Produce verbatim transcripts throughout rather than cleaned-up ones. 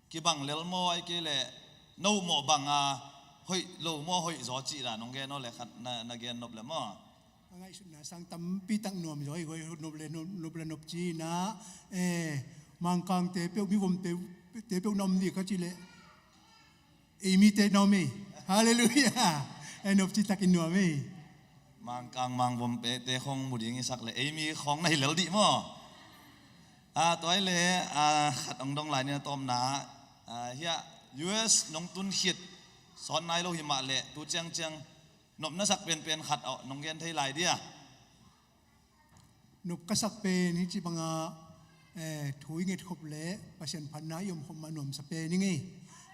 kibang lel maw, ahih kei leh no mawh banga hoih lo maw, hoih zaw cih dan hong gen aw le, khat na, na gen nop le maw? A ngaihsutna sang tampi tak nuam zaw hi, hoih nop le nop, nop le nop ci-in ah, eh, Mangkangte peuh, mivomte peuh na om ding ka cih leh, ei mite na om hi. Halleluiah. Eh, nop citakin nuam hi. Mangkang Mangvom peuhte khawng mu ding i sak leh ei mi khawng na hi lel dih maw? Ah, tua hi leh, ah, khat hong dong lai ni, a tawpna, ah, hiah U S nong tun khit sawn nai lo hi mah leh tu ciangciang nop na sak penpen khat aw nong gen thei lai dia? Nop ka sak pen hi ci banga, eh, thu i ngetkhop leh Pasian phatna i omkhop mah nuamsa pen ing ei.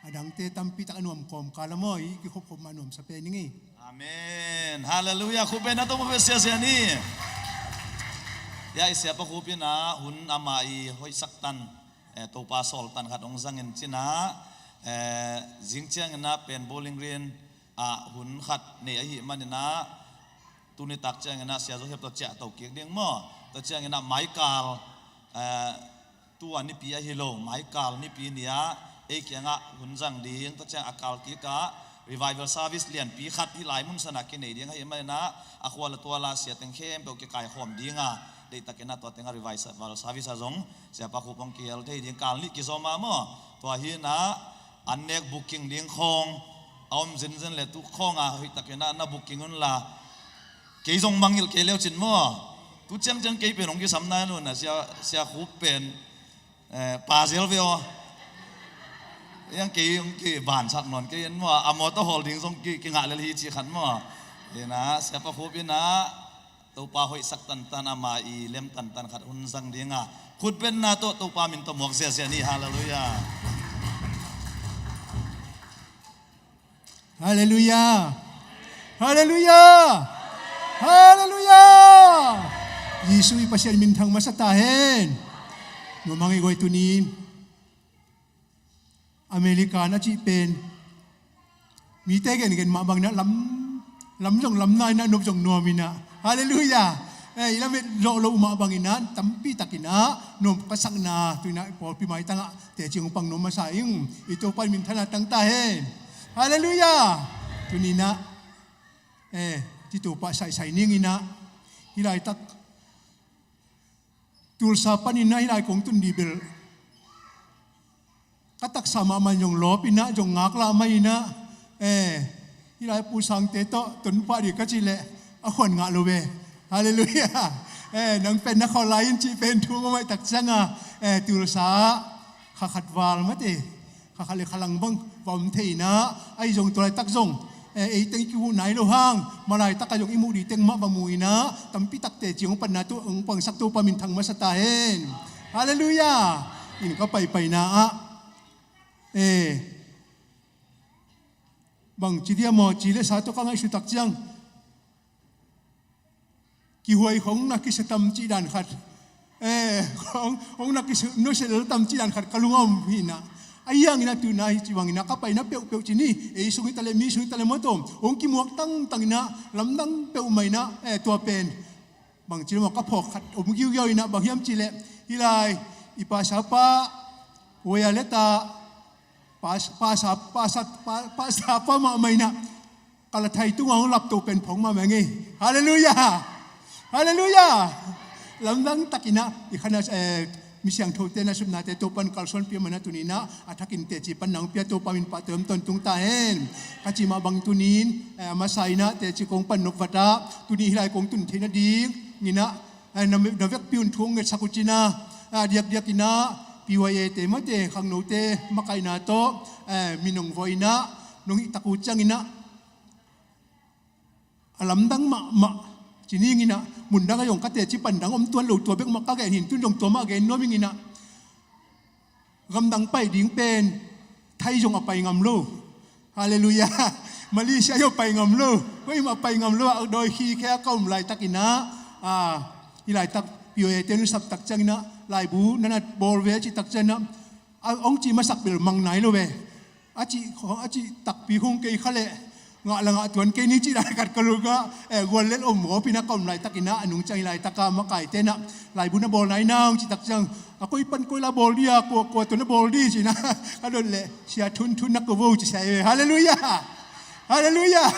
A dangte tampi tak a nuam kawmkal a maw, i kikhopkhop mah nuamsa pen ing ei. Amen. Halleluiah. Khup pen a tawm a pe siasia ni. Hiah i siapa Khup in ah hun ama i hoihsak tan, eh, Topa sawl tan khat hong zangin ci-in ah, eh, zing ciangin ah pen Bowling Green ah hun khat nei ahih manin ah, tuni tak ciangin ah Sia Joseph tawh ciahto kik ding maw? Tua ciangin ah maikal, eh, tua nipi ahi lo, maikal nipi ni-ah ei kiangah hun zang ding, tua ciang a kal kikah revival service lianpi khat hih lai mun sanah kinei ding ahih manin ah, a khua le tua la sia teng khempeuh kikaikhawm ding a, deihtakin ah tua tengah revival service ah zong siapa Khup hong kihel thei ding, kal nih kizom a maw? Tua hi-in ah an nek booking ding khawng a om zenzen leh tu khawng a hoihtakin ah na booking un la, kei zong mangngilh kei leu cin maw? Tu ciangciang kei pen hong kisam nai lo-in ah Sia, Sia Khup pen, eh, pa zel ve aw. Hiang kei hong kibansak nawn kei in maw, a mawtaw hawl ding zong ki, kingah lel hi cih khat maw? Hi-in ah siapa Khup in ah Topa hoihsak tantan, ama i lem tantan khat hun zang ding a, khut benna tawh Topa min tawh muak ziahziah ni. Halleluiah. Halleluiah. Halleluiah. Halleluiah. Jesuh i Pasian minthang masa ta hen. Nuam hang i guai tunin American a cih pen mite gengen mah bangin ah lam, lam zong lam nai-in ah, nop zong nuam in ah. Halleluiah. Eh, i lamet zawh loh mah bangin ah tampi takin ah nuam ka sakna, tu-in ah pawlpi maitangah teci hong pang nuam masa ing. I Topa in minthanna tang ta hen. Halleluiah. Tuni-in ah, eh, ci Topa saisai ning in ah, hih laitak Tulsa panin ah hih lai kong tun dih bel ka taksa mahmah in zong lawp in ah, zong ngaklah mah in ah, eh, hih lai Pu Sangte tawh tonpah dih ka cih leh a khuan ngah lo ve. Halleluiah. Eh, nang pen na khawl lai in cih pen thu hong om ahih tak ciangin, eh, Tulsa ah kha khat val mate, kha khat le kha lang bang va om thei in ah, ahi zong tua laitak zong, eh, ei teng i kimuh nai lo hang, ma laitak ah zong i muh dih teng mah va mu in ah, tampi tak teci hong panna tu, hong pangsak Topa minthang masa ta hen. Halleluiah. In ka paipaina ah, eh, bangci dia maw ci leh sa tawh ka ngaihsut tak ciang, kihuai khong na kisa tam cih dan khat, eh, khong, khong na kisa nusia lel tam cih dan khat ka lungah om hi in ah. Ahi hangin ah tu-in ah hih ci bangin ah ka paina peuhpeuh ci ni, ei sung hi ta leh, mi sung hi ta leh maw, tawm hong kimuak tangtang in ah, lamdang peuhmah in ah, eh, tua pen bangci leh maw, ka phawk khat om giugiau in ah, bang hiam cih leh, hih lai i pastor pa, Wayaletta, pas-, pastor, pastor, pa-, pastor pa mahmah in ah, Kalathai tungah hong lapto pen phawk mahmah ing ei. Halleluiah. Halleluiah. Lamdang takin ah, i khan ah, eh, mi siangthote na supnate Topa'n kalsuanpih a, man a tuni-in ah a thakin teci panna hong pia Topa min pahtawi om tawntung ta hen. Ka cih mah bang tuni-in, eh, a masa in ah teci kong pan nop vat ah, tuni hih lai kong tun theih nadingin ah, eh, na, na vekpi un thu hong ngetsak uh cin ah, a diakdiakin ah P Y A te mate, khangnote makaihna tawh, eh, min hong vawh in ah nong hih tak uh ciangin ah, a lamdang mahmah ci ning in ah, mundang ah zong ka teci pan dang om tuan lo, tua bek mah ka gen hi in, tun zong tua mah gen nuam ing in ah, gamdang pai ding pen Thai zong a pai ngam lo. Halleluiah. Malaysia zong a pai ngam lo. Koi mah a pai ngam lo, a dawi khi khe a ka om laitakin ah, ah, hih laitak P Y A te nusap tak ciangin ah, laibu na na bawl ve cih tak ciangin ah, a hong cih masak bel mang nai lo ve. A cih, a cih takpi khong kei kha leh, Ngah la ngah tuan kei ni ci lai khat ka lungah, eh, gual lel om gawp inah ka om laitakinah, a nung ciang hi laitakah makaite inah laibu na bawl nai nang ci tak ciang, a koi pan koi la bawl dia, kua, kua tua na bawl di cinah ka dot leh, Sia Thunthun na ko vo ci sai ve. Halleluiah. Halleluiah.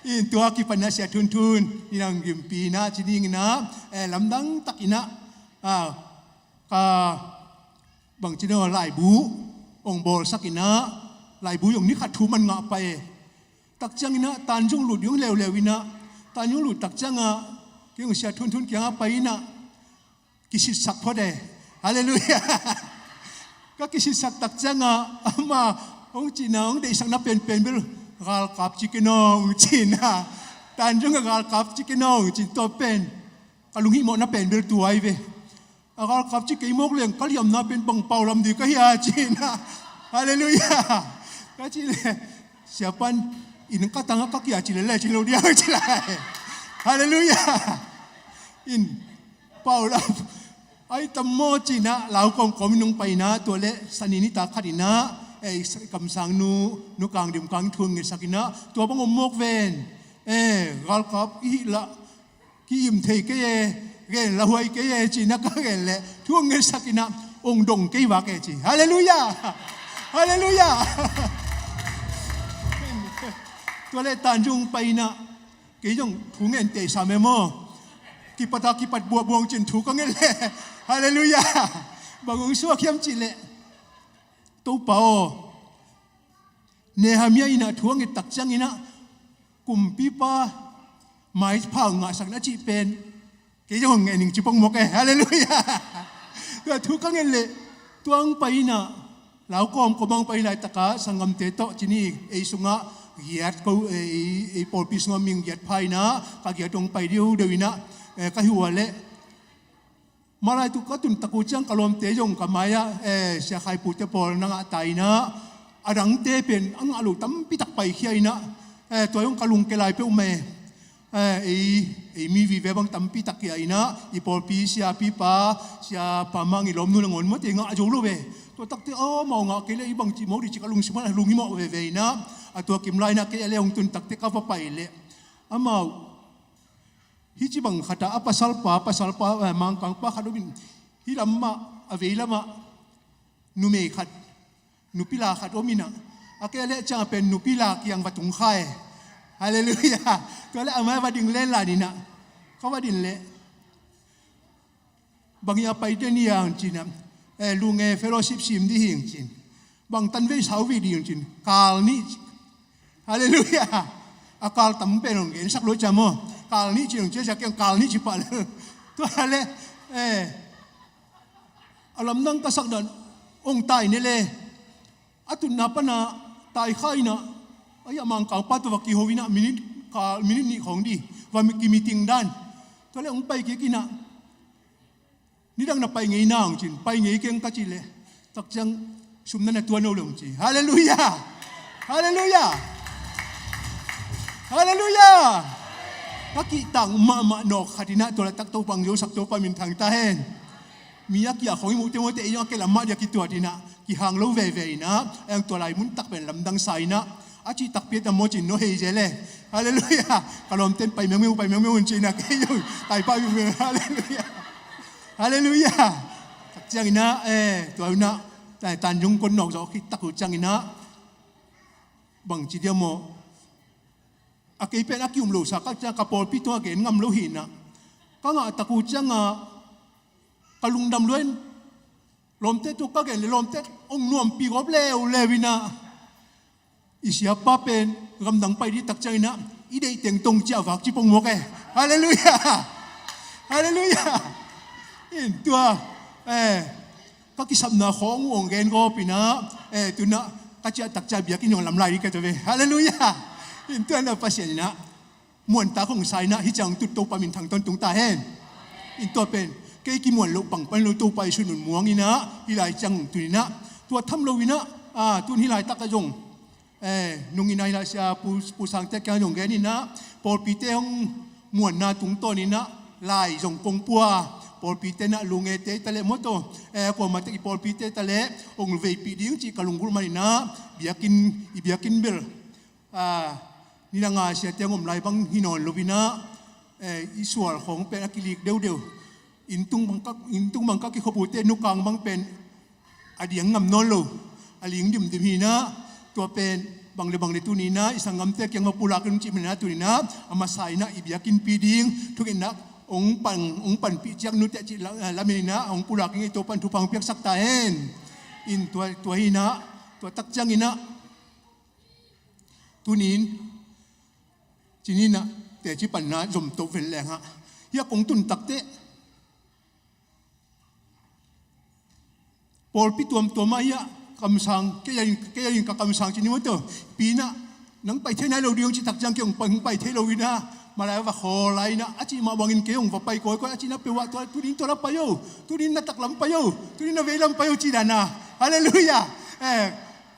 In tua kipanah Sia Thunthun inah hong gimpi inah ci dinginah, eh, lamdang takinah, ah, ka bangci no laibu hong bawlsak inah, laibu hong ni khat thu man ngah pah e. Tak cianginah Tanjung lut ding leuleu inah, Tanjung lut tak ciangah kei hong Sia Thunthun kiangah pai inah kisitsak phot e. Halleluiah. Ka kisitsak tak ciangah ama hong cinah hong deihsakna penpen bel, galkap ci ken aw hong cinah, Tanjung ah galkap ci ken aw hong cin tua pen ka lunghihmawhna pen bel tua hi ve. A galkap ci kei mawk leng ka liamna pen bang pau lam ding ka hia cinah. Halleluiah. Ka ci leh, Sia pan in ka tangah ka kia ci lele ci lo dia ci lai. Halleluiah. In pau lam ai tam maw cinah lau kawmkawm in hong pai inah, tua leh Sani nitak khat inah, eh, kamsang nu, nu Kang Dim Kang thu hong ngetsak inah, tua bang om mawk ven. Eh, galkap i hih lah ki-im thei kei e, gen lahuai kei e cinah ka gen leh thu hong ngetsak inah hong dong kei vak e ci. Halleluiah. Halleluiah. Tua leh Tanjung pai inah kei zong thu ngen tei sam e maw. Kipata kipat buahbuang cin thu ka ngen leh, halleluiah, bang hong suak hiam cih leh, Topa aw, Nehemiah inah thu a nget tak cianginah kumpipa maipha hong ngahsak na cih pen kei zong hong ngen ing ci pong mawk e. Halleluiah. Tua thu ka ngen leh tua hong pai inah, lau kawmkawm hong pai laitakah sanggamte tawh ci ni, ei sungah giat ko, ei, ei pawlpi sungah ming giat pha inah ka giat hong pai diudeu inah, eh, ka hi uh a leh, malai tu ka tun tak uh ciang ka lawmte zong ka mai-ah, eh, Sia Khai Pu te pawl na ngah ta inah, a dangte pen a ngah lo tampi tak paikhia inah, eh, tua zong ka lungkia lai peuhmah e. Eh, ei, ei mi vive bang tampi tak kia inah, i pawlpi siapipa, siapa mang i lawmnu nangawn mawte ngah zo lo ve. Tua takte amau ngah kei leh i bang cih mawk dih ci ka lungsim ah lunghimawh veve inah, a tua kim lai inah kei a leh hong tun takte ka va pai leh, amau hih ci bang khatah a pasalpa, pasalpa, eh, Mangkangpa khat om in, hih lamah, a vei lamah numei khat, nupila khat om inah, a kei a leh ciangah pen nupila kiang va tung kha e. Halleluiah. Tua leh a mai va ding len lai inah, ka va din leh, bang hi a pai den hi a hong cinah, eh, lunge fellowship sim dih hi hong cin, bang tanvei sau vei dih hong cin, kal nih ci. Halleluiah. A kal tam pen hong gensak lo ciam aw. Kal nih ci hong ciaciak kiang kal nih ci pah lel. Tua leh, eh, a lamdang ka sak dan hong tai ne le, a tutna pana tai kha inah, ai a Mangkangpa tua va kiho inah minit, kal minit nih khawng dih va mi, kimiting dan. Tua leh hong pai kik inah, nidang na pai ngei na hong cin, pai ngei keng ka cih leh, tak ciang sumna na tuan lo le hong ci. Halleluiah. Halleluiah. Halleluiah. Ka kihtak mahmah nawk khat inah tua laitak Topa hong zosak Topa minthang ta hen. Mi a kiah khawng i muhte muhte ei zong a kei lam mah dia kituat inah kihang lo veve inah, ei zong tua lai muntak pen lamdang sa inah, a cih takpi a tam maw cin no hei zel e. Halleluiah. Ka lawmten pai mengmeng uh, pai mengmeng un ci inah kei zong tai pah mengmeng. Halleluiah. Halleluiah. Tak cianginah, eh, tua unah, eh, Tanjung kon nawk zawh khit tak uh cianginah, bangci dia maw, a kei pen a ki-um lo sa ka ciang ka pawlpi tungah gen ngam lo hi inah, ka ngah tak uh ciangah ka lungdam lua in, lawmte tungah ka gen leh lawmte hong nuampi gawp leuleu inah, i siapa pen gamdang pai dih tak cianginah i deih teng tong ciah vak ci pong mawk e. Halleluiah. Halleluiah. In tua, eh, ka kisapna khawng uh hong gen gawp inah, eh, tunah ka ciah tak ciah biakinn hong lam lai dih ka ta ve. Halleluiah. In tua inah Pasian inah muantak hong sa inah hih ciang hong tut Topa minthang tawntung ta hen. In tua pen kei kimuan loh pangpan lo Topa Jesu nun muang inah hih lai ciang hong tun inah, tua tham lo inah, ah, tun hih laitak ah zong, eh, nung inah hih lai sia Pu, Pu Sangte kiang zong gen inah, pawlpite hong muanna tungtawn inah lai zong kong pua, pawlpite inah lungete ta leh mawtaw, eh, kuamah tek i pawlpite ta leh hong veipih ding cih ka lunggulh man inah, biakinn, i biakinn bel, ah, Nidang a siate hong om lai bang hi nawn lo in ah, eh, i sual khawng pen a kilik deuhdeuh. Inntung bang ka, inntung bang ka kikhop uh teh nukang bang pen a diang ngam nawn lo, a ling dimdim hi in ah, tua pen bang le bang le tuni in ah i sanggamte kiang va pulak in cih man in ah, tuni in ah a masa in ah i biakinnpi ding thungetna hong pan, hong panpih ciang nute cih la-, lamen in ah hong pulak in ah i Topa'n thupha hong piaksak ta hen. In tua, tua hi in ah, tua tak ciangin ah tuni in ci-in ah teci panna zom to ven leng ah, hih a kong tun tak teh pawlpi tuamtuam ah hih a kamsang, kei a in, kei a in ka kamsang ci ni maw teh, pi in ah nang pai thei nai lo ding hong cih tak ciang kei hong pai, hong pai thei lo in ah, malai va khawl lai in ah, a cih mah bangin kei hong va pai kawikawi, a cih na peuh ah, tua, tuni in tua la pai o, tuni in na taklam pai o, tuni in na veilam pai o cih dan a. Halleluiah. Eh,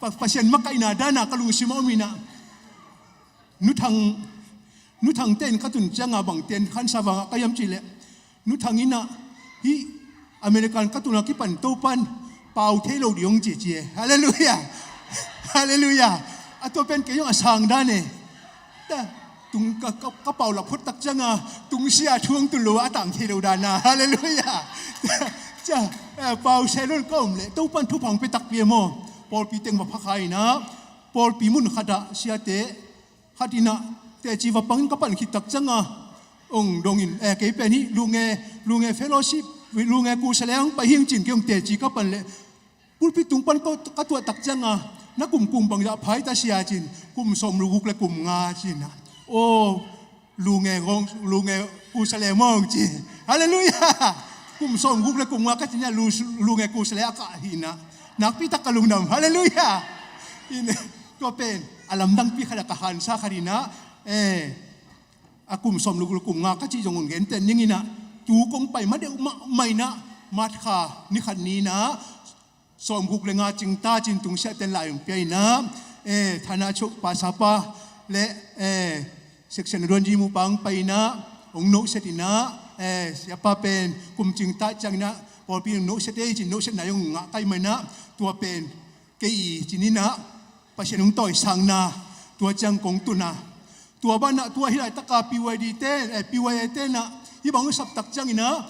Pa-, Pasian makaihna dan a ka lungsim ah om in ah. Nu Thang, Nu Thangte inn ka tun ciang a bangte in khansa vang a ka hiam cih leh, Nu Thang in ah hih America ka tun a kipan Topa'n pau thei lo ding hong ci ci e. Halleluiah. Halleluiah. A tua pen kei hong a sang dan e. Tua tung ka, ka, ka pau lak phot tak ciang a tungsiah thu hong tun lo a tang thei lo dan a. Halleluiah. Cia, eh, pau se lo ka om leh Topa'n thupha hong pia takpi e maw. Pawlpi teng va pha kha in ah, pawlpi mun khat ah siate khat in ah teci va pang in ka pan khit tak ciang a hong dong in, eh, kei pen hih Lunge, Lunge Fellowship, Lunge Kusa le hong pai hing ci-in kei hong teci ka pan leh pulpit tung pan ka, ka tuah tak ciang a, na kum kum bangzah pha i ta sia ci-in, kum sawm le guk le kum nga ci-in ah. Aw, Lunge hong, Lunge Kusa le hong ci. Halleluiah. Kum sawm guk le kum nga ka ci-in ah, Lu-, Lunge Kusa le a kah hi in ah, nakpi tak ka lungdam. Halleluiah. In, tua pen a lamdangpi khat a ka khansa khat in ah, eh, a kum sawm le guk le kum nga ka cih zong hong genteh ning in ah, tu kong pai ma deuh mahmah in ah, March kha ni khat ni in ah, sawm guk le nga cing ta ci-in tungsiahte in lai hong pia in ah, eh, thana chok pa sapa le, eh, section a duan ji mu pa hong pai in ah, hong nohset in ah, eh, siapa pen kum cing ta ciang in ah, pawlpi in hong nohset ei ci-in nohsetna hong ngah kai mah in ah, tua pen kei i ci-in ah, Pasian hong tawisangna, tua ciang kong tun a. Tua ban ah, tua hi laitak a P Y D te, eh, P Y A te in ah, hih bang hong sap tak ciangin ah,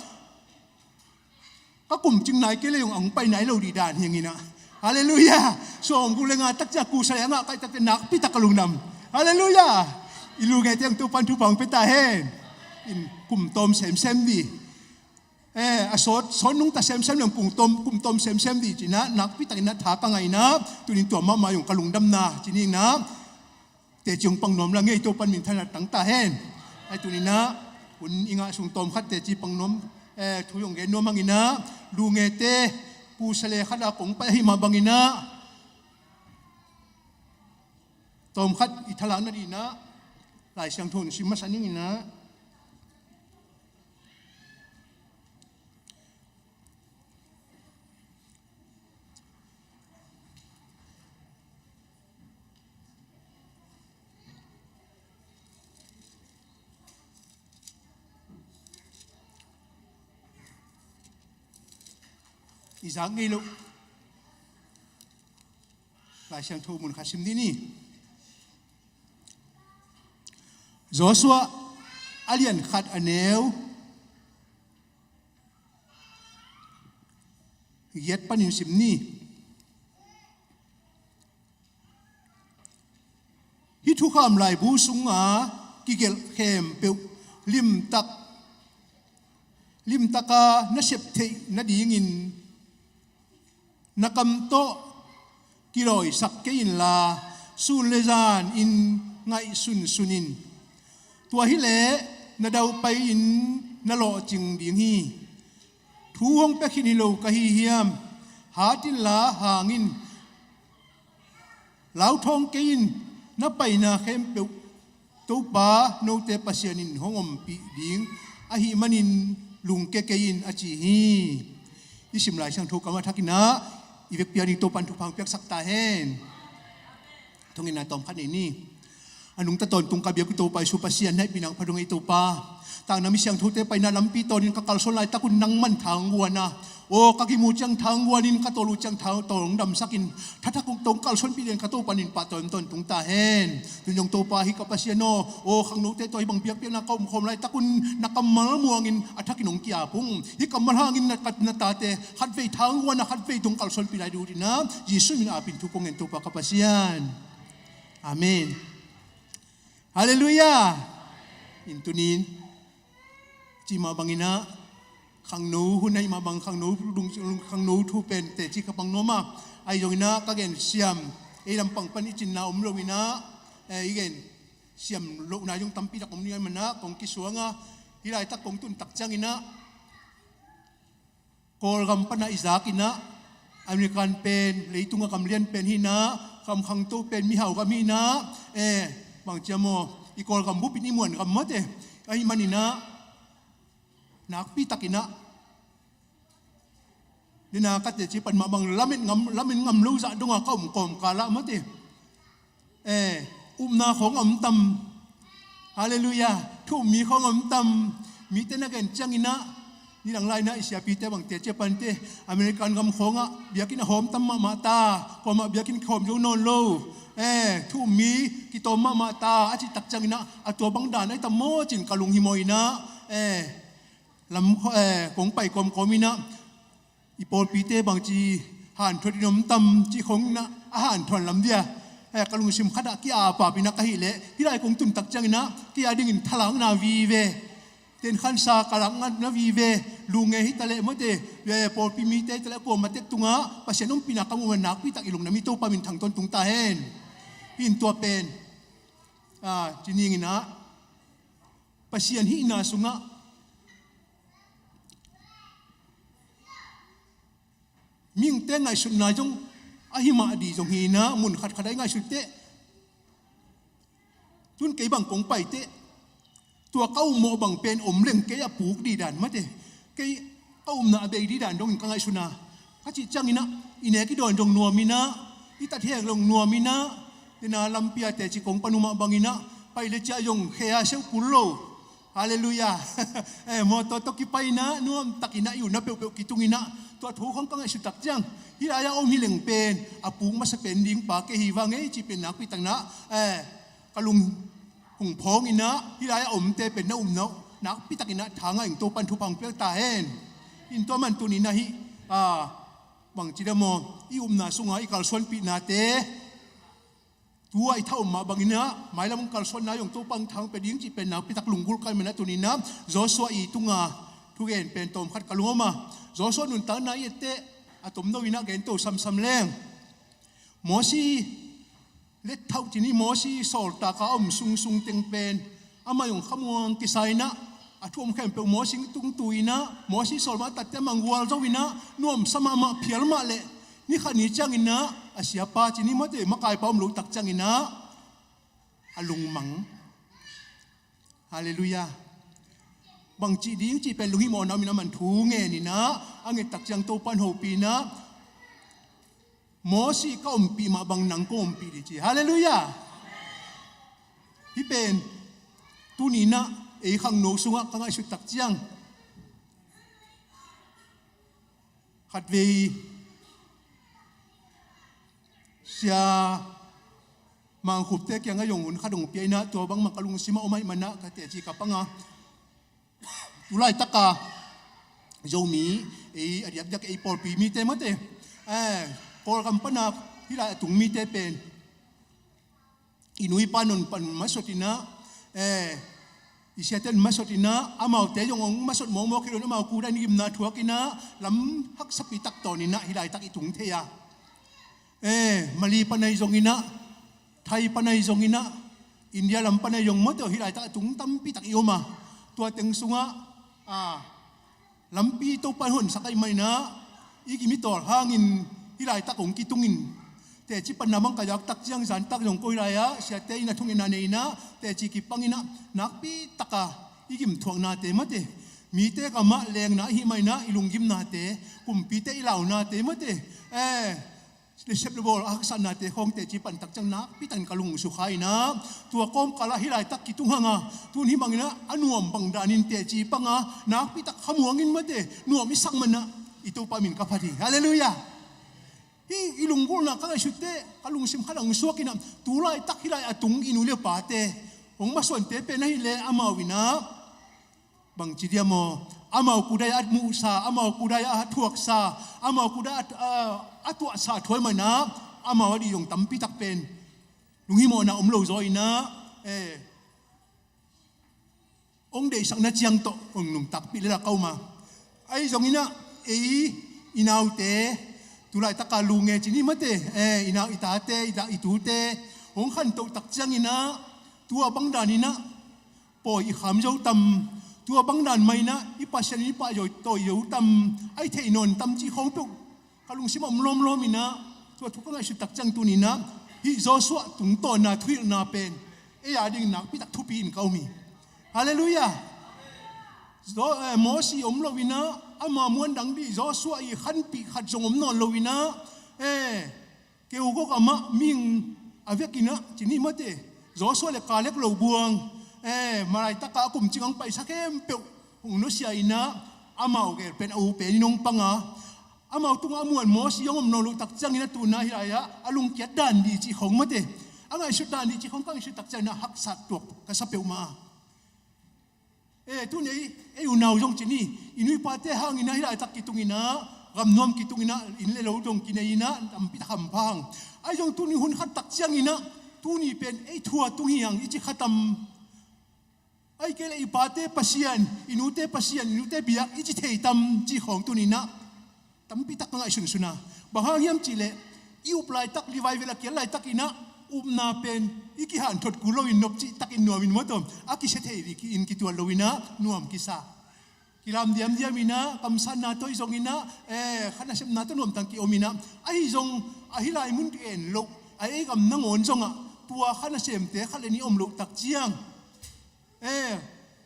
ka kum cing nai kei leh hong pai nai lo ding dan hi ing in ah. Halleluiah. Sawm guk le nga tak ciang Kusa le a ngah kai tak teh nakpi tak ka lungdam. Halleluiah. I Lungete hong Topa'n thupha hong pia ta hen. In kum tawm semsem ding. Eh, a sawt, sawt nungta semsem leng kum tawm, kum tawm semsem ding ci-in ah, nakpi takin ah tha ka ngah in ah, tuni in tua mahmah zong ka lungdamna ci-in ah, teci hong pang nuam la ngei, Topa'n minthanna tang ta hen. Ai tuni in ah, hun i ngah sung tawmkhat teci pang nuam, eh, thu hong gen nuam hang in ah, Lungete Kusa le khat a kong pai ahih mah bangin ah, tawmkhat i thalak nading in ah, Lai Siangtho hong sim masa ning in ah. I zak ngei loh Lai Siangtho mun khat sim dih ni. Joshua a lian khat a neu giat panin sim ni. Hih thukham laibu sunga kigelh khempeuh limtak, limtaka na sep theih nadingin na kam tawh kilawisak kei inla, sun le zanin ngaihsunsun in. Tua hileh na daupai-in na lawhcing ding hi. Thu hong pia khin hi lo ka hi hiam? Hat inla hang in. Lauthawng kei in, na paina khempeuh Topa note Pasian in hong ompih ding ahih manin lungkia kei in, a ci hi. I sim Lai Siangtho kam a thak in ah, i vekpi a ding Topa'n thupha hong piaksak ta hen. Thungetna tawmkhat nei ni. A nungta tawntung ka biak i Topa Jesu Pasian, na hehpihna pha dong ei Topa. Tangna mi siangthote paina lampi tawnin ka kalsuan laitakun nangman thangguan a, aw ka gim uh ciang thangguanin, ka tawl uh ciang thang tawl hong damsakin, thathak hong tong kalsuanpih den ka Topa, in pahtawi hong tawntung ta hen. Tun zong Topa hi ka Pasian aw, aw khangnote tawh hih bang biakpiakna ka omkhawm laitakun na kammal muangin a thakin hong ki-ap ung. Hih kammal hangin na, na tate khatvei thangguan a, khatvei tawh hong kalsuanpih lai ding uh in a, Jesu min a apin thu kong ngen Topa ka Pasian. Amen. Halleluiah. In tunin cih mah bangin a, khangno hun ahih mah bang khangno lung, khangno thu pen teci ka pang nuam a, ahi zongin a ka gen siam, ei lampang pan i cinna om lo in a, eh, i gen siam lohna zong tampi tak om ding ahih manin a kong kisuang a, hih laitak kong tun tak ciangin a Kawlgam pan a i zak in a, American pen leitung a gam lian pen hi in a, gam khangto pen mihau gam hi in a, eh, bang ci hiam aw, i Kawlgam bupin i muan gam mate, ahih manin a, nakpi takin a, nina ka teci pan mah bang lamet ngam, lamet ngam lo zah dong a ka om kawmkal ah mate, eh, upna khawng a om tam. Halleluiah. Thu um mi khawng a om tam. Mite na gen ciangin a, nidang lai in a i siapite bang teci a pante, American gam khawng ah biakinn a hawm tam mahmah ta, kuamah biakinn khawm zo nawn lo, eh, thu um mi kitawm mahmah ta a cih tak ciangin a, a tua bang dan ahi tam maw ci-in ka lunghimawh in a, eh, lam, eh, kong pai kawmkawm in a, i pawlpite bangci hanthawn in om tam cih khawng in a, a hanthawn lam dia, eh, ka lungsim khat ah ki-ap ap in a ka hih leh, hih lai kong tun tak ciangin a kei a dingin thalakna vive, tenkhansa ka lakna vive, lunge hi ta leh mate, eh, pawlpi mite hi ta leh kuamah tek tungah Pasian ompihna ka muh man nakpi tak i lungdam i Topa min thang tawntung ta hen. Hih in tua pen, ah, ci ning in a, Pasian hihna sungah mihingte ngaihsutna zong ahi mah ding zong hi in a, mun khatkhat a i ngaihsut teh, tun kei bang kong pai teh, tua ka upmawh bang pen om leng kei a puk ding dan mate, kei ka upna a bei ding dan dongin ka ngaihsun a, ka cih ciangin a, i nek i dawn zong nuam in a, i tathek zong nuam in a, tena lampi a teci kong pan uh mah bangin a, pai le ciah zong khe a seuh kul lo. Halleluiah. Eh, mawtaw tawh kipai in a, nuam takin a i upna peuhpeuh kitung in a, tua thu khawng ka ngaihsut tak ciang, hih lai-ah om hi leng pen a puk masa pen ding pa kei hi vang ei cih pen nakpi takin a, eh, ka lung hong phawng in a, hih lai-ah omte pen na upna uh nakpi takin a tha ngah ing, Topan thupha hong piak ta hen. In tua man tuni in a hih, ah, bangci dam aw, i upna sungah i kalsuanpihnate, tu-a i tha om mah bangin a, mailam hong kalsuanna zong Topa hong thang pia ding cih pen nakpi tak lunggulh ka hih manin a tuni in a, Joshua i tunga thugen pen tawm khat ka lungdam a, Joshua nuntakna i et teh a tomno in a gen to samsam leng, Mosi let thauh ci ni, Mosi sawltak a om sungsung teng pen amah zong khamuang kisa in a, a thu om khempeuh Mosi tung tu in a, Mosi sawl mah a tatte a manggual zo in a, nuamsa mahmah phial mah leh, ni khat ni ciangin a, a siapa ci ni mate, makaipa om lo tak ciangin a, a lungmang. Halleluiah. Bangci ding cih pen lunghimawhna om in a, aman thu ngen in a, a nget tak ciang Topan hopih in a, Mosi ka ompih mah bang nang kong ompih ding ci. Halleluiah. Hih pen tuni in a ei khangno sungah ka ngaihsut tak ciang, khatvei Sia Mangkhupte kiangah zong hun khat hong pia in a, tua bangmah ka lungsim ah om ahih manin a ka teci ka pang a, tu laitaka Zomi, ei, a diakdiak ei pawlpi mite mate, eh, Kawlgam pan a hih lai a tung mite pen i nu i pa non pan masot in a, eh, i siate non masot in a, amaute zong hong masot mawkmawk hi lo in, amau kudan i gimna thuak in a, lam haksapi tak tawn in a hih laitak i tung thei a. Eh, Mali pan ahi zongin a, Thai pan ahi zongin a, India lam pan ahi zong, mawtaw hih laitak a tung tampi tak i om a. Tua teng sungah, a, lampi Topa in honsak ahih manin a, i gim i tawl hangin hih laitak hong kitung in, teci panna bang ka zak tak ciang zan tak zong ko hih lai-ah siate in a thungetna nei in a, teci kipang in a, nakpi taka i gim thuaknate mate, mite kamah lengna ahih manin a i lunggimnate, kumpite i launate mate, eh, le sep le bawl a haksatnate khawng teci pan tak ciang nakpi takin ka lung sukha in ah, tua kawmkal ah hih laitak kitung hang a, tun hih bangin ah a nuam bang danin teci pang a, nakpi tak khamuang in mate, nuam i sak man ah i Topa min ka phat hi. Halleluiah. Hih i lunggulhna ka ngaihsut teh ka lungsim khat ah hong suak in ah, tu laitak hih lai a tung i nu le pate, hong masuante pen ahih leh amau in ah, bangci diam aw, amau kudai a muhsa, amau kudai a thuaksa, amau kudai a, a, a tuahsa thuai man ah, amau a dih zong tampi tak pen lunghimawhna om lo zaw in ah, eh, hong deihsakna ciang tawh hong nuntakpih lel a ka om a. Ahi zongin ah ei i naute, tu laitak a lu nge ci ni mate, eh, i nau i tate, i ta i tute hong khantoh tak ciangin ah, tua bang danin ah pawi i kham zo tam, tua bang dan mah in ah i Pasian in i pahtawi zo tam, a i theih nawn tam cih khawng peuh ka lungsim ah om lawmlawm in ah, tua thu ka ngaihsut tak ciang tuni in ah, hih Joshua tungtawnna thuhilhna pen ei a ding nakpi tak thupi in ka om hi. Halleluiah. Zo-, eh, Mosi om lo in ah, ama muan dang dih Joshua i khanpih khat zong om nawn lo in ah, eh, keu gawk amah mihing a vek in ah ci ni mate, Joshua le Kaleb lo buang, eh, malai tak a kum cing hong paisa khempeuh hong nusia in ah, amau gel pen a u pen in hong pang a, amau tungah a muan Mosi hong om nawn loh tak ciangin ah, tu in ah hih lai ah a lungkiat dan dih cih khawng mate, a ngaihsut dan dih cih khawng ka ngaihsut tak ciangin ah haksat tuak ka sa peuhmah a. Eh, tun ei, ei unau zong ci ni, i nu i pate hangin ah hih laitak kitung in ah, gamnuam kitung in ah, inn le lo dong kinei in ah, tampi tak hampha hang. Ahi zong tuni hun khat tak ciangin ah, tuni pen ei thu a tung hi hang i ci kha tam. Ahih kei leh i pate Pasian, i nute Pasian, i nute biak i ci thei tam cih khawng tuni in ah tampi tak ka ngaihsunsun a. Bang hang hiam cih leh i up laitak, livai vel a kial laitak in ah, upna pen i kihanthawn kul loin nop cih takin nuam in maw, tua a kisia thei ding ki-in kitual lo in ah nuam kisa. Kilam diamdiam in ah, kamsanna tawh i zong in ah, eh, kha nasepna tawh nuamtang ki-om in ah, ahi zong a hih lai mun ki-en loh a, ei gam nangawn zongah tua kha nasemte khat le nih om loh tak ciang, eh,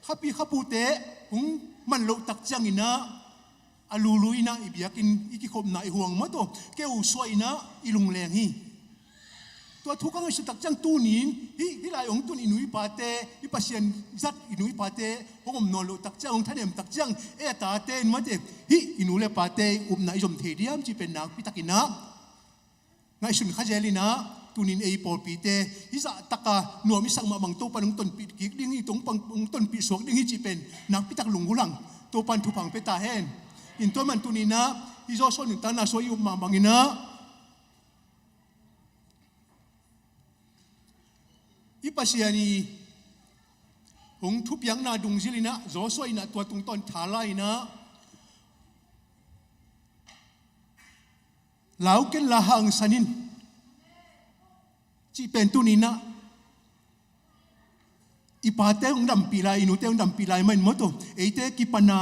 khapi khapute hong man loh tak ciangin ah, a lulu in ah i biakinn i kikhopna i huang maw, tua keu suah in ah i lungleng hi. Tua thu ka ngaihsut tak ciang tuni in, hih, hih lai hong tun i nu i pate, i Pasian zat i nu i pate hong om nawn loh tak ciang, hong thanem tak ciang, ei a tate in mate, hih i nu le pate upna i zom thei diam cih pen nakpi tak in ah ngaihsun kha zel in ah, tuni in ei pawlpite hih zahtak a nuam i sak mah bang Topa'n hong tonpih kik ding hi, Topa'n hong tonpih suak ding hi cih pen nakpi tak lunggulh hang. Topa'n thupha hong pia ta hen. In tua man tuni in ah hih Joshua nuntakna sung i up mah bangin ah, i Pasian i hong thupiakna dungzui in ah, Joshua in ah tua tungtawn thala in ah, lau ken la hangsan in cih pen tuni in ah, i pate hong dampih lai, i nute hong dampih lai mah in maw, tua eite kipan a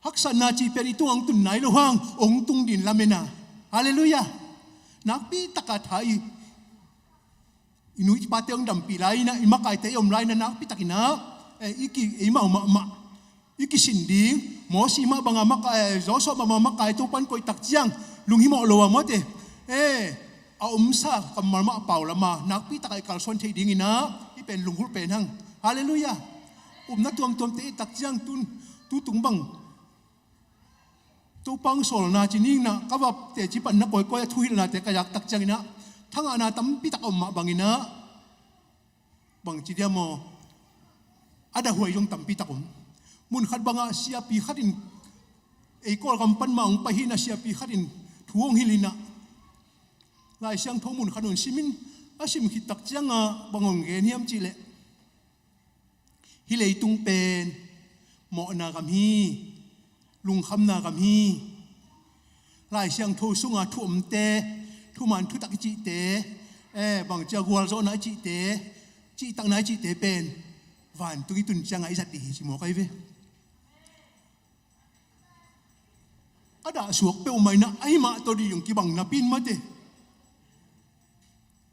haksatna cih pen i tungah hong tun nai lo hang, hong tung ding lamen a. Halleluiah. Nakpi tak a tha i, i nu i pate hong dampih lai in ah, i makaite i om lai in ah, nakpi tak in ah, eh, i ki, eimau mahmah i kisin ding. Mosi mah bang a makai, eh, Joshua mah bang a makai Topa'n koih tak ciang lunghimawh lo a maw, tua, eh, a omsa kammal mah pau lam a nakpi tak a i kalsuan theih ding in ah, hih pen lunggulh pen hang. Halleluiah. Upna tuamtuamte i et tak ciang tun, tu tung bang Topa hong sawlna ci ni in ah, ka va teci panna kawikawi a thuhilhnate ka zak tak ciangin ah, thangahna tampi tak a om mah bangin ah, bangci diam aw, a dahhuai zong tampi tak om. Mun khat bangah siapi khat in, ei Kawlgam pan mah hong pai hi in ah, siapi khat in thu hong hilh in ah, Lai Siangtho mun khat hong sim in, a sim khit tak ciang ah bang hong gen hiam cih leh, hih leitung pen mawhna gam hi, lungkhamna gam hi. Lai Siangtho sungah thu omte, thuman thutak i cihte, eh, bangci a gualzawhna i cihte, cihtakna i cihte pen vantung i tun ciangah i zat ding hi ci mawk ahi ve. A dahsuak peuhmah in ah, ahi mah tawh ding kibang napi in maw, tua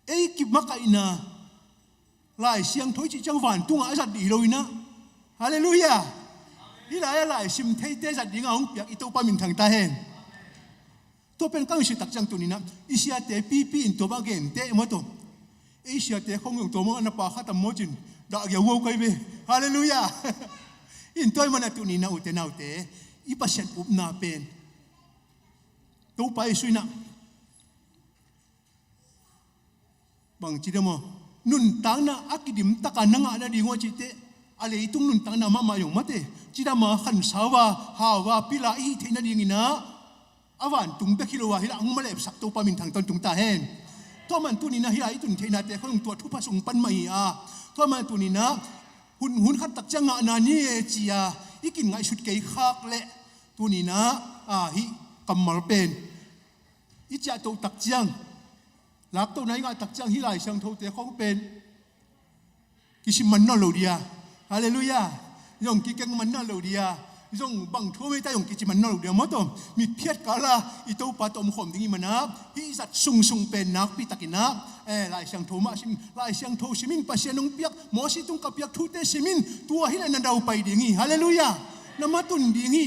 ei kimakaihna Lai Siangtho i cih ciang vantungah a zat ding hi lo in ah. Halleluiah. Hih lai-ah laisim theite zat dingah hong piak i Topa minthang ta hen. Tua pen ka ngaihsut tak ciang tuni-in ah i siate pipi in tua bang a gen teh maw taw. Ei siate khong zong tua bang a na pha kha tam maw cin, dah giau uh kai ve. Halleluiah. In tua ahih manin ah tuni-in ah ute naute, i Pasian upna pen Topa Jesu in ah bang ci dem aw, nuntakna a kidim takin na ngah nading uh a cih teh, a leitung nuntakna mahmah zong maw te, cidam a, khansau a, hau a, pil a i hih theih nadingin ah a vantung bek hi lo a, hih lai hong malehsak Topa minthang tawntung ta hen. Tua ahih manin tuni-in ah hih lai i tun theihnate khong tua thupha sung pan mah hi a, tua ahih manin tuni-in ah hun, hun khat tak ciang ngahna ni e ci a i kingaihsut kei khak leh tuni-in ah, a, hih kammal pen i ciahtoh tak ciang, laktohna i ngah tak ciang hih Lai Siangthote khong pen kisim man nawn lo dia. Halleluiah. Zong kikeng man nawn lo dia. Zong bang thu om ei ta zong kici man nawn lo dia maw taw. Mitphiat kal a i Topa tawh omkhawm ding i hih manin ah hih zat sungsung pen nakpi takin ah, eh, Lai Siangtho mah sim, Lai Siangtho sim in, Pasian hong piak, Moses tungah piak thute sim in, tua hi leh na daupai ding hi. Halleluiah. Na matun ding hi.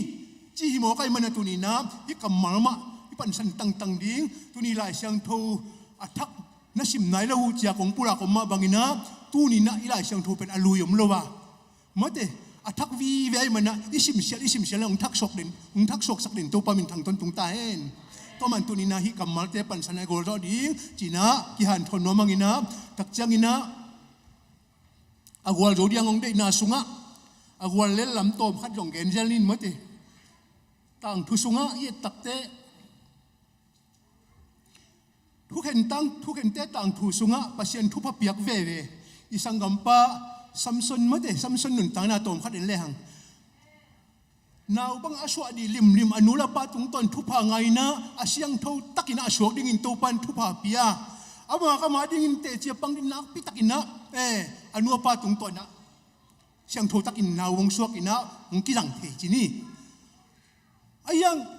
Ci hi mawk ahih manin ah tuni-in ah hih kammal mah i pansan tangtang ding. Tuni Lai Siangtho a thak na sim nai lo uh ci a kong pulak om mah bangin ah tuni-in ah i Lai Siangtho pen a lui om lo a, maw te, a thak vive ahih manin ah i simsial, i simsial in ah hong thaksuak den, hong thaksuaksak den Topa minthang tawntung ta hen. Tua ahih manin tuni-in ah hih kammalte pansan a gualzawh ding ci-in ah kihanthawn nuam ing in ah, tak ciangin ah a gualzo ding hong deihna sungah a guallel lam tawm khat zong gen zel ni maw te. Tangthu sungah i et tak teh, Thukhen tang, Thukhente tangthu sungah Pasian thupha piak veve i sanggampa Samson maw te, Samson nuntakna tawm khat en lehang, naupang a suah ding limlim, a nu le pa tungtawn thupha ngah in ah, a siangtho takin ah a suak dingin Topa in thupha pia. Ama kam a dingin teci a pang ding nakpi takin ah, eh, a nu a pa tungtawn ah siangtho takin nau hong suak in ah hong kizang thei ci ni. Ahi zongin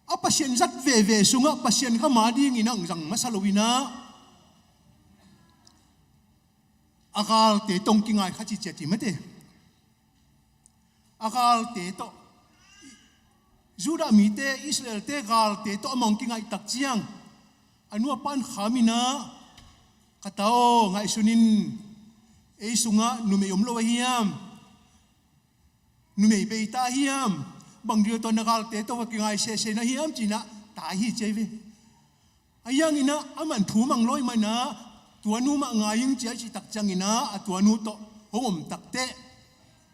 a Pasian zat veve sungah Pasian kam a dingin ah hong zang masa lo in ah, a galte tawh hong kingai kha ci ciat hi maw te. A galte tawh, Judah mite, Israelte galte tawh amah hong kingaih tak ciang, a nu a pa in kham in ah, ka ta aw, ngaihsun in, ei sungah numei om lo ahi hiam? Numei bei ta ahi hiam? Bang ding tawh na galte tawh va kingai sese na hiam ci-in ah, ta hi ci ahi ve. Ahi zongin ah aman thu mang lo ahih manin ah, tua nu mah ngai ing ci a i cih tak ciangin ah, a tua nu tawh hong om tak teh,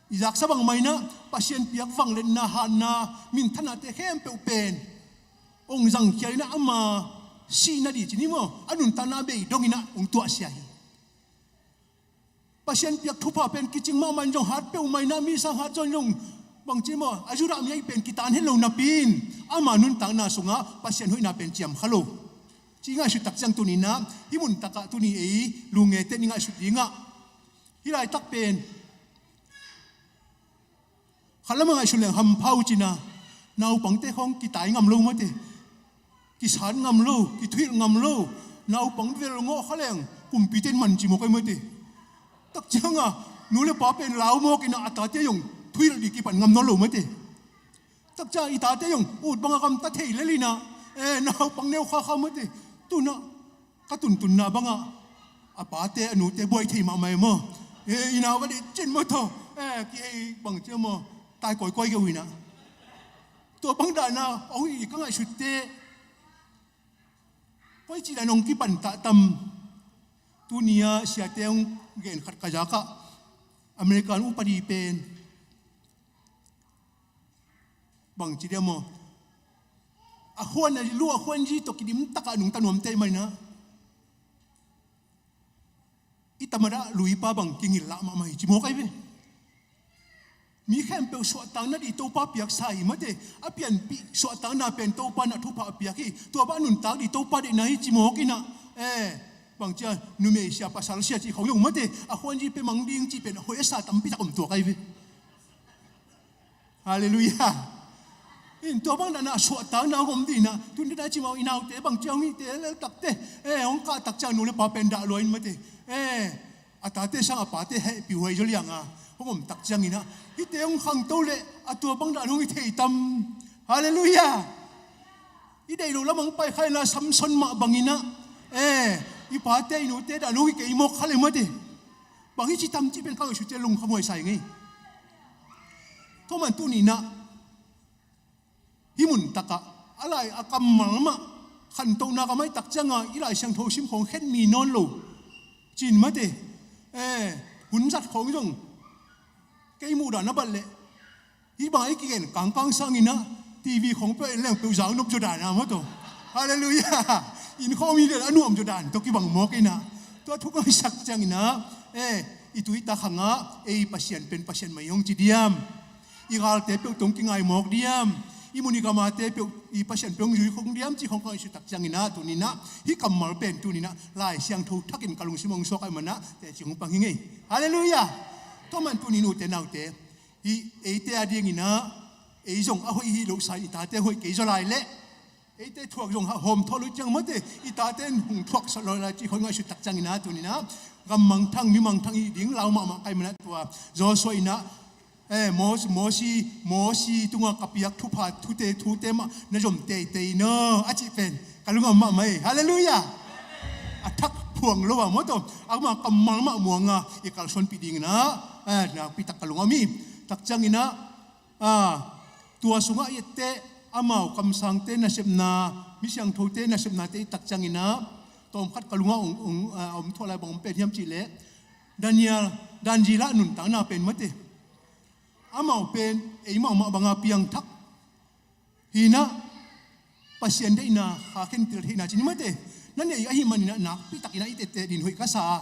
i zaksa bangmah in ah Pasian piak vangliatna, hatna, minthanate khempeuh pen hong zangkhia in ah, ama sihna ding ci ni maw, a nuntakna bei dongin ah hong tuahsia hi. Pasian piak thupha pen kicing mahmah in zong hat peuhmah in ah, mi sang hat zong zong bang ci maw, a Judah mi ahih pen kitan het lo napi in, ama nuntakna sungah Pasian hoihna pen ciam kha lo. Ci ngaihsut tak ciang tuni-in ah, hih mun takah tuni ei lungngaihte in i ngaihsut dingah, hih laitak pen khat lamah ngaihsun leng hampha uh ci-in ah, naupangte khong kitai ngam lo maw te, kisat ngam lo, kithuhilh ngam lo. Naupang vel ngawh kha leng kumpite in man ci mawk ahi maw te. Tak ciangah nu le pa pen lau mawk in ah, a tate zong thuhilh ding kipan ngam nawn lo maw te. Tak ciang i tate zong ut bangah gamta thei lel in ah, eh, naupang neu kha kha maw te. Tu-in ah ka tuntunna bangah a pate a nute buai thei mahmah e maw. Eh, i nau va deih cin maw taw, eh, ki ei bang ci maw, tai kawikawi kei uh in ah. Tua bang dan a hong hi ka ngaihsut teh, koici dan hong kipan ta tam. Tuni-a siate hong gen khat ka zakah, American upadi pen bang ci dia maw, a khuan a lu, a khuan zi tawh kidim takah nungta nuamte ahih manin ah, i tamadah luipa bang kingilh lah mahmah hi ci mawk ahi ve. Mi khempeuh suahtakna ding Topa piaksa hi maw te. A pianpih suahtakna pen Topa in ah thupha a piak hi. Tua bang a nuntak ding Topa deihna hi ci mawk in ah, eh, bang ci a, numei sia, pasal sia cih khong zong maw te, a khuan zi pia mang ding cih pen a hoih a sa tampi tak om tuak ahi ve. Halleluiah. In tua bang dan a suahtakna hong om ding in ah, tun ding a ci mawk, i naute bang ci a hong hihte lel tak teh, eh, hong kah tak ciang nu le pa pen dah lua in maw te, eh, a tate sang a pate hehpih huai zaw liang a hong om tak ciangin ah, hihte hong khangto leh a tua bang dan hong hi thei tam. Halleluiah. I deih loh lamah hong pai kha inah Samson mah bangin ah, eh, i pate i nute dan hong hi kei mawk kha le mate. Bang hici tam cih pen khang i sute lungkham huai sa ing ei. Tua man tuni inah hih mun takah a lai a kammal mah khantohna ka mai tak ciangah i Lai Siangtho sim khawng khen mi nawn lo cin mate. Eh, hun zat khawng zong kei muhdan a bat leh hih bang a i kigen kangkang sanginah TV khawng peuh en leng peuh zau nop zaw dan a maw taw. Halleluiah. Inn khawng mi lian a nuam zaw dan tawh kibang mawk inah tua thu ka hong hisak cianginah, eh, i tu i ta khangah ei Pasian pen Pasian mah i hong ci diam? I galte peuh tawh hong kingai mawk diam? I mun i gamate peuh i Pasian peuh hong zui khong diam cih khawng ka hong hih suk tak cianginah tuninah hih kammal pen tuninah Lai Siangtho thakin ka lungsim hong suak ahih manah teci hong pang hi ing ei. Halleluiah. Tua man tuni nute naute, hih eite a dinginah ei zong a hoih hi lohsa in i tate hoih kei zaw lai leh eite thuak zong hawm thaw lo ciang mate, i tate in hong thuak sawt lo lai cih khawng ngaihsut tak cianginah tuninah gam mangthang mi mangthang i ding lau mahmah ka hih manah tua Joshua inah, eh, Mos-, Mosi, Mosi tungah ka piak thupha thute thute mah na zom teitei no a cih pen ka lungam mahmah ei. Halleluiah. A thak phuang lo a maw taw, amah kammal mah muanga i kalsuanpih dinginah, eh, nakpitak ka lungam hi. Tak cianginah, ah, tua sungah i etteh amau kamsangte nasepna, mi siangthote nasepnate i tak cianginah tawmkhat ka lungah ong, ong, ah, om thuah lai bang om pen hiam cihleh Daniel, Dan zila nuntakna pen mate. Amau pen eimau mah banga piangthak hinah Pasian deihna kha khentel theihna cih ni mate. Na nei ahih maninah nakpitakinah i tette din hoih ka sa a,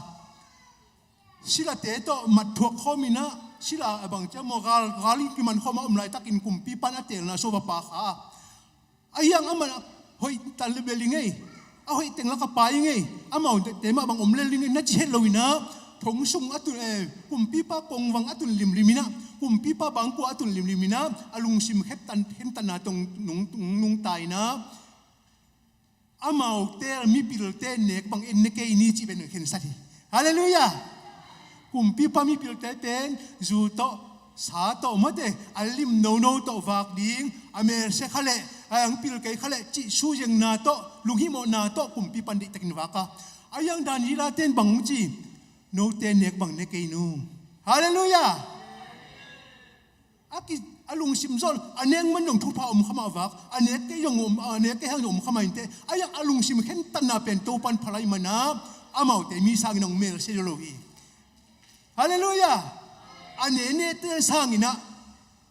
silate tawh mat thuak khawminah sila a bang ciah maw gal, gal in kiman khawma om laitakin kumpipan a teelna so va pa kha a, a hiang amah hoih tan le bel ing ei, a hoih teng laka pai ing ei, amau tette mah bang om lel ing ei na ci het loinah thong sung a tun, eh, kumpipa kongvang a tun limliminah kumpipa bangkua a tun limliminah a lungsim khentan, khentanna tong nung, nung, nungta inah amau teel mipilte nek bang en ne kei ni cih pen khensat hi. Halleluiah. Kumpipa mipilte pen zu tawh sa tawh mate a lim nono tawh vak ding, a melse kha leh a ang pil kei kha leh cih suzengna tawh lunghimawhna tawh kumpipan deihtakin vak a, a hiang Dan zila ten bang hong ci? Note nek bang ne kei nu. Halleluiah. A ki, a lungsim zawn a nek man zong thupha om khamah vak, a nek kei zong om, a nek kei hang zong om khamah inteh. A hiang a lungsim khentatna pen Topan phalai manah amaute mi sangin hong melse zaw lo hi. Halleluiah. A nenete sanginah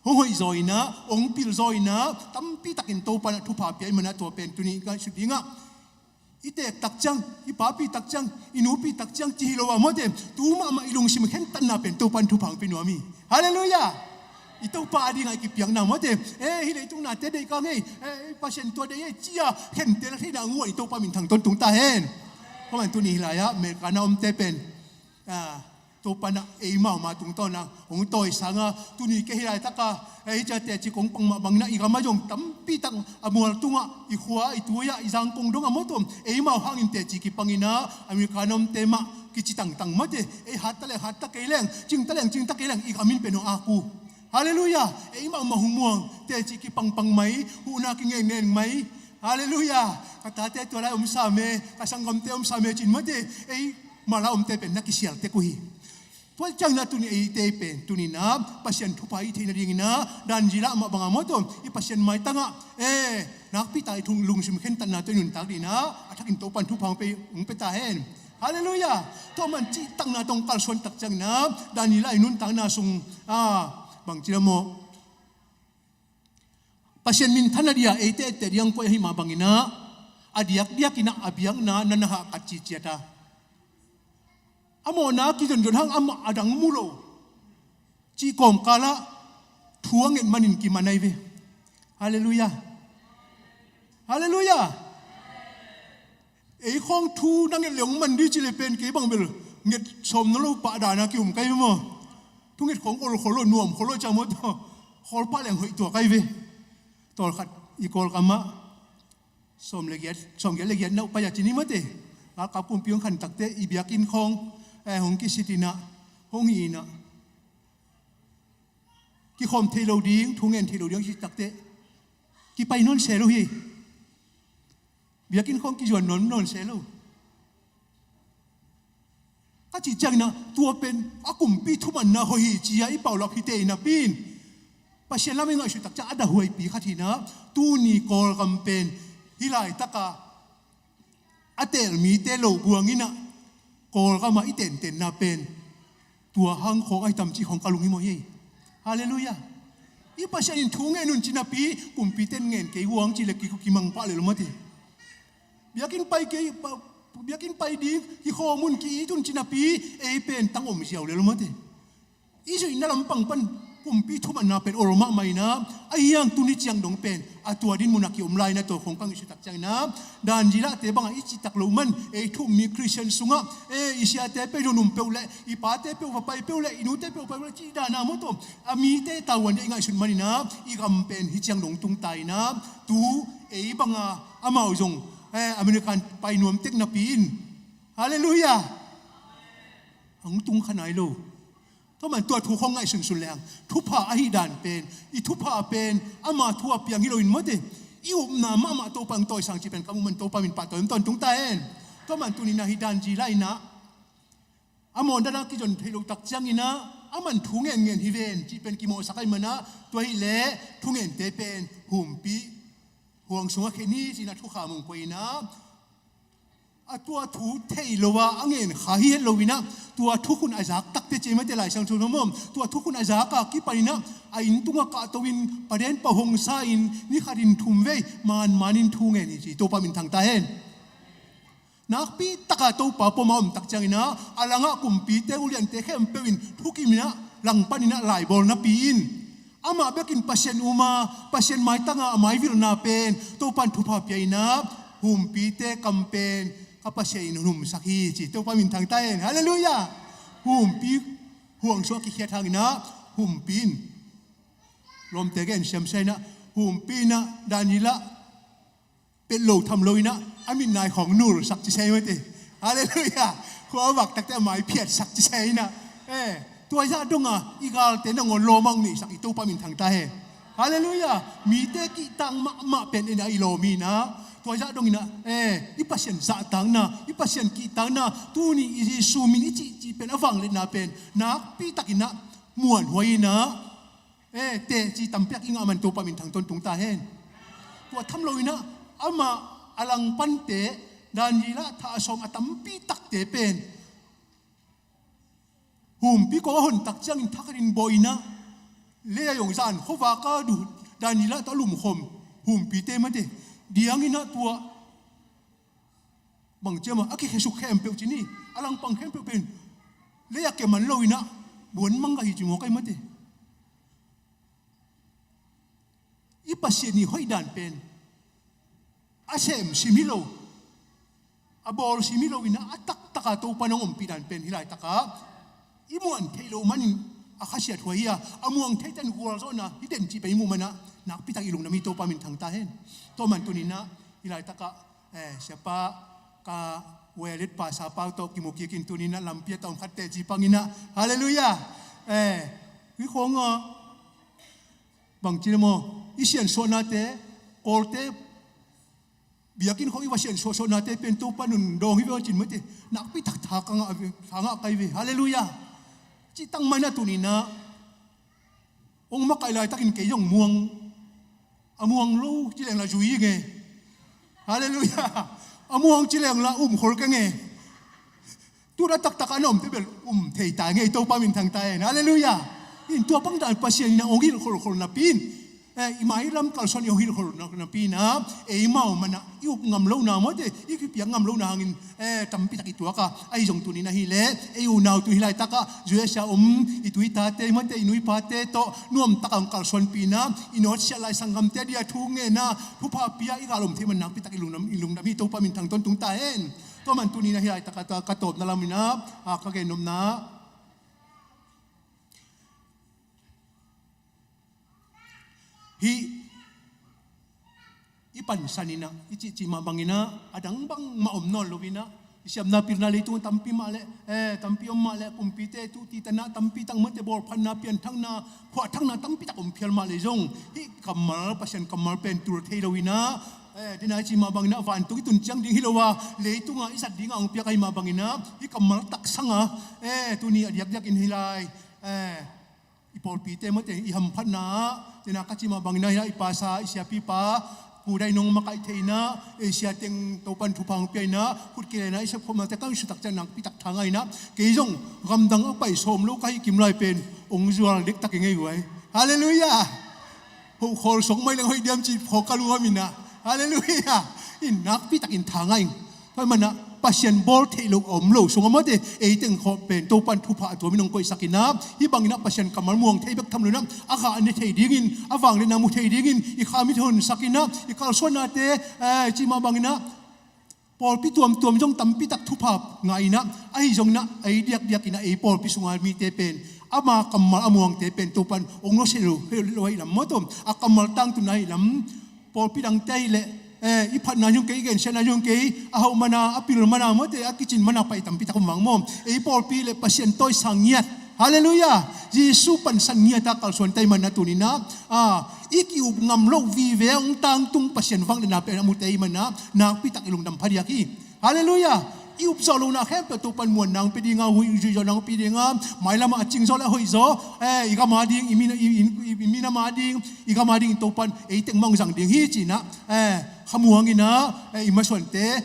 hong hoih zaw inah hong pil zaw inah tampitakin Topan ah thupha pia i manah tua pen tuni ngaihsut dingah i teek tak ciang, i papi tak ciang, i nupi tak ciang ci hi lo a mawte. Tu mahmah i lungsim khentatna pen Topan thupha hong pia nuam hi. Halleluiah. I Topa a dingah i kipiakna mawte, eh, hih leitung nate deih ka ngei, eh, Pasian tua deih ei cia khentel theihna nguan i Topa minthang tawntung ta hen. Khuaman tuni hi lai-ah America na omte pen, ah, Topa nah eimau ma tungtawn ah hong tawisang a, tuni kei hi laitaka ei ciate ci kong pang mah bangin ah i gam ah zong tampi tak a mual tungah, i khua, i tui ah, i zangkong dong a mawtaw eimau hangin teci kipangin ah America na omte mah kici tangtang mawte. Ei hat ta leng hat ta kei leng, cing ta leng cing ta kei leng i gam in pen hong ak uh. Halleluiah. Eimau mah hong muang, teci kipangpang mai, huhna kingenngen mai. Halleluiah. Ka tate tua lai om sam e, ka sanggamte om sam e cin mawte. Ei mala omte pen na kisial tek uh hi. Tua ciangin ah tuni eite pen tuni-in ah Pasian thupha i theih nadingin ah Dan zila mah bang a mawtaw i Pasian maitang ah, eh, nakpi tak i thu lungsim khentatna tawh i nuntak dingin ah a thakin Topan thupha hong pe, hong pe ta hen. Halleluiah. Tua man cihtakna tawh hong kalsuan tak ciangin ah Dan zila i nuntakna sung, ah, bangci lam aw, Pasian minthan a dia eite etteh ding hong koih ahih mah bangin ah a diakdiakin ah a biakna na na hahkat ciciat a, a mawhna kizonzon hang amah a dang mu lo cih kawmkal ah thu a nget manin kiman ahi ve. Halleluiah. Halleluiah. Ei khawng thu na nget le hong man ding ci le pen kei bang bel nget sawm nawn lo pah dan a ki-um ka hi ve maw. Thu nget khawng ol khol lo, nuam khol lo ci a mawtaw, khawl pah leng hoih tua ka hi ve. Tawlkhat i Kawlgam ah sawm le giat, sawm giat le giat na uh pai a ci ni mawte. Galkap kumpi hong khan tak teh i biakinn khawng, eh, hong kisit in ah, hong hih in ah, kikhawm thei lo ding, thu ngen thei lo ding hong ci tak teh kipai nawn se lo hi. Biakinn khawng kizuan nawn nawn se lo. Ka cih ciangin ah tua pen a kumpi thumanna hoih hi ci-a i paulap hi te i napi in, Pasian lam i ngaihsut tak ciang a dahhuaipi khat hi-in ah, tuni Kawlgam pen hih laitak a a teel mite lo buang in ah, Kawlgam ah i tentenna pen tua hang khawng ahi tam cih khawng ka lunghimawh hi. Halleluiah. I Pasian in thu ngen un ci napi, kumpite in ngen kei uh hang ci leh ki, kimang pah lel uh mate. Biakinn pai kei, pa, biakinn pai ding kikhawm un, ki-it un ci napi, ei pen tang om ziau lel uh mate. I zuihna lampang pan kumpi thumanna pen ol mahmah in ah, ahi hang tuni ciang dong pen a tua din mun ah kiom lai in ah, tua khawng ka ngaihsut tak ciangin ah, Dan Zilahte bangah i cih tak loh man, ei thu-um mi Khristian sungah, eh, i siate peuh nunum peuh leh, i pate peuh va pai peuh leh, i nute peuh va pai peuh leh, cih dan a maw, tua a mite tavuan ding i ngaihsut manin ah, i gam pen hih ciang dong tung ta in ah, tu ei banga amau zong, eh, American pai nuam tek napi in. Halleluiah. Hong tung kha nai lo. Tua man tua thu khawng ngaihsunsun leng, thupha ahih dan pen, i thupha pen ama thu a piang hi loin mate, i upna mahmah Topa hong tawisang cih pen ka muh man Topa min pahtawi hong tawntung ta hen. Tua man tuni-in ah hih Dan Zilah in ah, a mawh dan a kizon theih loh tak ciangin ah, aman thu ngenngen hi ven cih pen kimawhsak ahih man ah, tua hileh thungente pen humpih huang sungah khen hi ci-in ah thukham hong koih in ah, a tua thu thei lo a, a ngen kha hi het lo in ah, tua thukhun a zak takte ci mate, Lai Siangtho sung maw, tua thukhun a zak a kipan in ah, a inn tungah kahto in, paden pau hong sa in, ni khat in thum vei manman in thu ngen hi ci, Topa min thang ta hen. Nakpi taka Topa pom a om tak ciangin ah, a langah kumpite, uliante khempeuh in thukim in ah, langpan in ah laibawl napi in, amah bekin Pasian um a, Pasian maitang a, a maivilna pen Topa in thupha pia in ah, humpite kam pen ka Pasian in hong humsak hi ci, Topa min thang ta hen. Halleluiah. Humpi huang sungah kikhiat hangin ah, humpi in lawmte gen siamsia in ah, humpi in ah Dan Zilah pet lo tham lo in ah, a mitnai khawng nulsak ci se mate. Halleluiah. Khua a vak takte a mai phiatsak ci se in ah, eh, tua zah dong a i galte nangawn lawm a hong neihsak i Topa min thang ta hen. Halleluiah. Mite kihtak mahmah pen en a i lawm hi in ah, tua zah dong in ah, eh, i Pasian zahtakna, i Pasian kihtakna, tuni i Jesu min i cihcih pen, a vangliatna pen nakpi takin ah muanhuai in ah, eh, teci tampitak i ngah man Topa min thang tawntung ta hen. Tua tham lo in ah, amah a langpante, Dan Zilah thah a sawm a tampi takte pen humpi kawng a hon tak ciangin thakhat in bawl in ah, lei a zong zan khuavak a duh, Dan Zilah tawh a lumkhawm humpite mate, diang in ah tua bang ciam a, a kikhesuk khempeuh ci ni, a langpang khempeuh pen lei a kia man lo in ah buan mang ka hi ci mawk ahi mate. I Pasian i hoih dan pen a sem sim hi lo, a bawl sim hi lo in ah, a taktaka Topa in hong ompih dan pen hih laitaka i muan theih loh manin a khasiat huai hi a, a muang theite in gualzawhna hi den cih pen i muh man ah, nakpi tak i lungdam hi, Topa min thang ta hen. Tua man tuni in ah hih laitakah, eh, siapa ka welit pa sapa tawh kimu kik in, tuni in ah lampi a tawm khat teci pang in ah, halleluiah. Eh, hih khawng ah bang ci le maw, i siansuahnate, Kawlte biakinn khawng i va siansuahsuahnate pen Topa in hong dawng hi ve aw cin mate, nakpi tak tha ka ngah ve, tha ngah ka hi ve. Halleluiah. Cih tak mah in ah tuni in ah hong makaih laitakin kei zong muang, a muang lo ci leng la zui ing e. Halleluiah. A muang ci leng la um khol keng e. Tun a taktak a na omte bel um thei ta ngei, Topa min thang ta hen. Halleluiah. In tua bang dan Pasian in a hong hilh kholkhol napi in, eh, i mailam kalsuan i hong hilh khol napi in ah, eimau man ah i up ngam lohna mawte, i kipiak ngam lohna hangin, eh, tampi tak i tuak a, ahi zong tuni in ahih leh ei unau tu hih laitakah U S A om i tuitate mawte, i nuipate tawh nuamtak a hong kalsuanpih in ah, i nawtsiat lai sanggamte dia thu ngen a, thupha pia i gal om thei man nakpi tak i lungdam, i lungdam hi, Topa min thang tawntung ta hen. Tua man tuni in ah hih laitakah ka tawpna lam in ah, a, ka gennopna hih i pansan in ah, i cihcih mah bang in ah, a dang bangmah om nawn lo in ah, i siamna pilna leitung tampi mah leh, eh, tampi om mah leh, kumpite tuhtihtanna tampi tak mawte, bawlphatna, pianthakna, khuahthakna tampi tak om phial mah leh zong, hih kammal, Pasian kammal pen tul thei lo in ah, Eh, dena i cih mah bangin ah vantung i tun ciang ding hi lo a, leitung ah i zat ding a hong piak ahih mah bangin ah, hih kammal taksang a, eh, tuni a diakdiak in hih lai, eh, i pawlpite mawte i hamphatna ah, dena ka cih mah bangin ah, hih lai i pasa, i siapipa, kudai nong makaih thei in ah, eh, siateng Topan thupha hong pia in ah, khut kilen a i sepkhopnate ka hih sutak ciang nakpi tak tha ngah in ah, kei zong gamdang a pai sawm lo ka hih kim lai pen, hong zual dektak i ngei uh ai. Halleluiah! Hoh khawl sawk mai leng hoih diam cih phawk ka lungdam in ah. Halleluiah! In nakpi takin tha ngah ing. Tua ahih manin ah Pasian bawl theih loh a om lo sungah mawte, ei teng khawng pen Topan thupha a tuam in hong koihsak in ah, hih bangin ah Pasian kammal muang thei bek tham lo in ah, a gah ne thei dingin, a vangliatna mu thei dingin, i kha mit honsak in ah, i kalsuannate, eh, cih mah bangin ah, pawlpi tuamtuam zong tampi tak thupha ngah in ah, ahi zongin ah, ei diakdiak in ah, ei pawlpi sunga mite pen, ama kammal a muangte pen Topan hong nusia lo, lo ahih lam maw, tua a kammal tangtunna ahih lam, pawlpi dangte ahih leh, eh, i phatna zong kei, i gensiatna zong kei, a hauh mana, a pil mana mawte, a kicin mana pai tampi tak om vang maw. Ei pawlpi leh Pasian tawisang ngiat. Halleluiah! Jesu pansan ngiat a kalsuan ta ahih manin ah tuni in ah, ah, i ki-up ngam loh vive hong tangtung Pasian vangliatna pen a mute ahih manin ah, nakpi tak i lungdam phadiak hi. Halleluiah! I up zawh lohna khempeuh Topan muanna hong pia ding a, huih zuih zawhna hong pia ding a, mailam ah a cing zaw leh a hoih zaw, eh, i gam a ding, i min, i, i, i, i minam a ding, i gam a ding Topan ei teng mah hong zang ding hi ci in ah, eh, khamuang in ah, eh, i masuante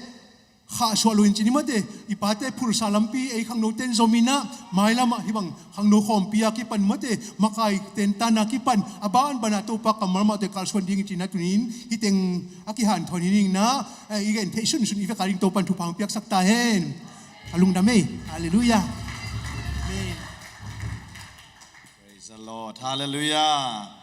khahsuah lo in ci ni mawte, i pate phulsa lampi, ei khangnote in zom in ah, mailam ah hih bang khangno khawmpi a kipan mawte, makai tentan a kipan, a banban a Topa kammal mahte kalsuan ding hi ci in ah tuni in, hih teng a kihanthawn hi ning in ah, eh, i gen theih sunsun i vek a ding Topan thupha hong piaksak ta hen. A lungdam ei. Halleluiah. Amen. Praise the Lord. Halleluiah.